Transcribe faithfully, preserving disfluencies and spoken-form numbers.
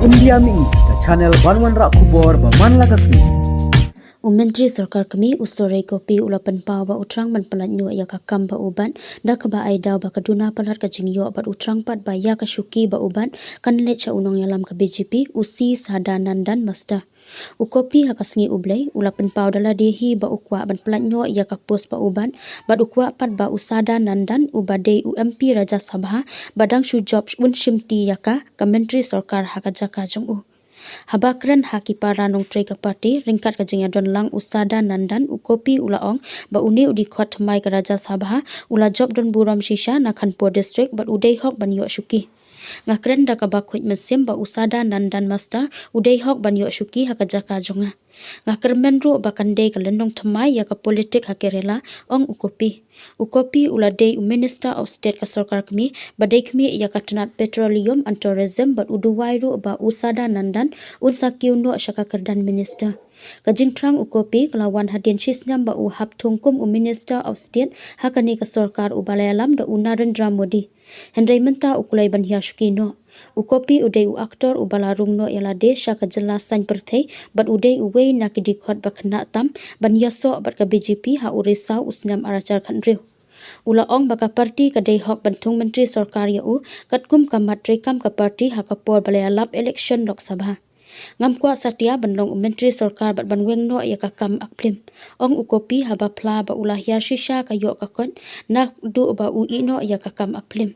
India Mihi, ka channel ban wanrah khubor ba man la ka sngi. U Myntri Sorkar Kmie u Soren Gopi u la pynpaw ba u thrang ban pyllait noh ïa ka kam ba u bat, da kaba ai daw ba ka duna palat ka jingïoh bad u thrang pat ba ïa ka shuki ba u bat kan leit sha u nongïalam ka B J P, u C Sadanandan Master. U Gopi ha ka sngi U Blei u la pynpaw da lade hi ba u kwah ban pyllait noh ïa ka post ba u bat, bad u kwah pat ba u Sadanandan uba dei u M P Rajya Sabha ba dang shu jop un shimti ïa ka, ka Myntri Sorkar ha ka jaka jong u. Haba kren ha ki para nongtrei ka party ryngkat ka jingïadon lang u Sadanandan, u Gopi u la ong ba une u dkhot thymmai ka Rajya Sabha u la jop don burom shisha na Khanpur District bad u dei hok ban ïoh shuki. Nga kren da kaba khuid mynsiem ba u Sadanandan Master u dei hok ban ïoh shuki ha ka jaka jong nga. Nga kyrmen ruh ba kan dei ka lynnong thymmai ïa ka politik ha Kerala, ong u Gopi. U Gopi u la dei u Minister of State ka Sorkar Kmie ba dei khmih ïa ka tnat Petroleum and Tourism bad u duwai ruh ba u Sadanandan un sa kiew noh sha ka kyrdan minister. Ka jingthrang u Gopi ka la wan hadien shisnem ba u hap thung kum u Minister of State ha kane ka sorkar uba la ïalam da u Narendra Modi. Hynrei mynta u kloi ban hiar shuki noh. U Gopi u dei u actor uba la rung noh ïa lade sha ka jylla saiñ pyrthei bad u dei uwei na ki dkhot ba khynnah tam ban ïasoh bad ka B J P ha u risaw u snem ar hajar khathynriew. U la ong ba ka party ka dei hok ban thung Myntri Sorkar ïa u katkum ka mat treikam ka party ha ka por ba la ïalap election Lok Sabha. Ngam kwah satia ban long u Myntri Sorkar bad ban weng noh ïa ka kam ak phlim, ong u Gopi haba phla ba u la hiar shisha ka ïoh ka kot naduh ba u ïeh noh ïa ka kam ak phlim.